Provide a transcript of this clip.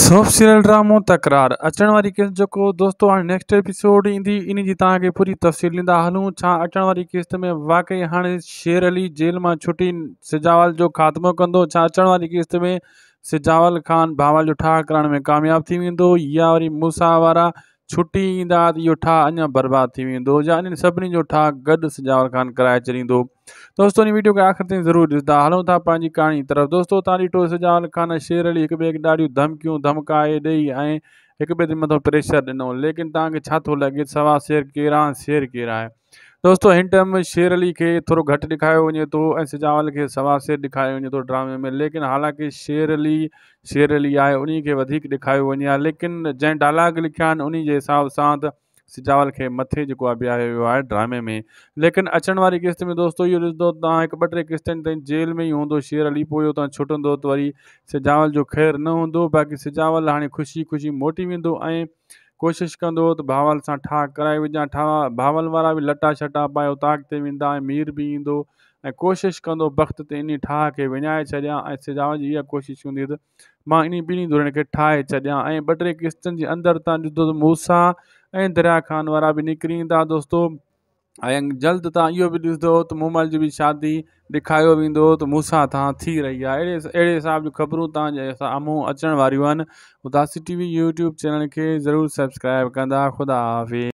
Soap serial ڊرامو تڪرار اچڻ واري قسط جيڪو دوستو هاڻي نيڪسٽ ايپيسوڊ ايندي ان جي توهان کي پوري تفصيل ڏيندا هلون ڇا اچڻ واري قسط ۾ واقعي هاڻي شير علي جيل مان ڇٽي سجاول جو خاتمو ڪندو ڇا اچڻ واري قسط ۾ سجاول خان بهاول جو ٺاهه ڪرڻ ۾ ڪامياب ٿي ويندو يا وري موسيٰ وارا ڇٽي ايندا ته اهو ٺاهه اڃا برباد ٿي ويندو يا انهن سڀني جو ٺاهه گڏ سجاول خان ڪرائي ڇڏيندو دوستو هن ويڊيو کي آخر تائين ضرور ڏسندا هلون ٿا پنهنجي ڪهاڻي طرف دوستو تان ڏٺو سجاول خان شير علي هڪ ٻئي کي ڏاڍيون ڌمڪيون ڌمڪائي ڏئي ۽ هڪ ٻئي تي مٿو پريشر ڏنو ليڪن تان کي ڇا ٿو لڳي سوا شير ڪير آ شير ڪير آهي دوستو هن ٽائيم شير علي کي ٿورو گهٽ ڏيکاريو وڃي ٿو ۽ سجاول کي سوا شير ڏيکاريو وڃي ٿو ڊرامي ۾ ليڪن حالانڪه شير علي شير علي آهي انهي کي وڌيڪ ڏيکاريو وڃي ها ليڪن جنهن ڊائلاگ لکيا آهن انهي جي حساب سان ته سجاول کي مٿي جيڪو آهي بيهاريو ويو آهي ڊرامي ۾ ليڪن اچڻ واري قسط ۾ دوستو اهو ڏسندو توهان هڪ ٻه ٽي قسطن تائين جيل ۾ ئي هوندو شير علي پوء اتان ڇٽندو ته وري سجاول جو خير نه هوندو باقي سجاول هاڻي خوشي خوشي موٽي ويندو ۽ ڪوشش ڪندو ته بهاول سان ٺاهه ڪرائي وجهان ٺاهه بهاول وارا به لٽا شٽا پائي اوطاق تي ويندا ۽ مير به ايندو ۽ ڪوشش ڪندو بخت تي انهي ٺاهه کي وڃائي ڇڏيان ۽ سجاول جي اها ڪوشش هوندي ته مان انهي ٻنهي ڌرين کي ٺاهي ڇڏيان ۽ ٻه ٽي قسطن جي اندر تان ڏٺو ته موسيٰ ۽ دريا خان وارا به نڪري ايندا دوستو ۽ جلد تان اهو به ڏسندو ته مومل جي به شادي ڏيکاريو ويندو ته موسيٰ تان ٿي رهي آهي اهڙي اهڙي حساب جون خبرون تان جي سامهون اچڻ واريون آهن Udasi T V YouTube channel کي ضرور سبسڪرائب ڪندا خدا حافظ.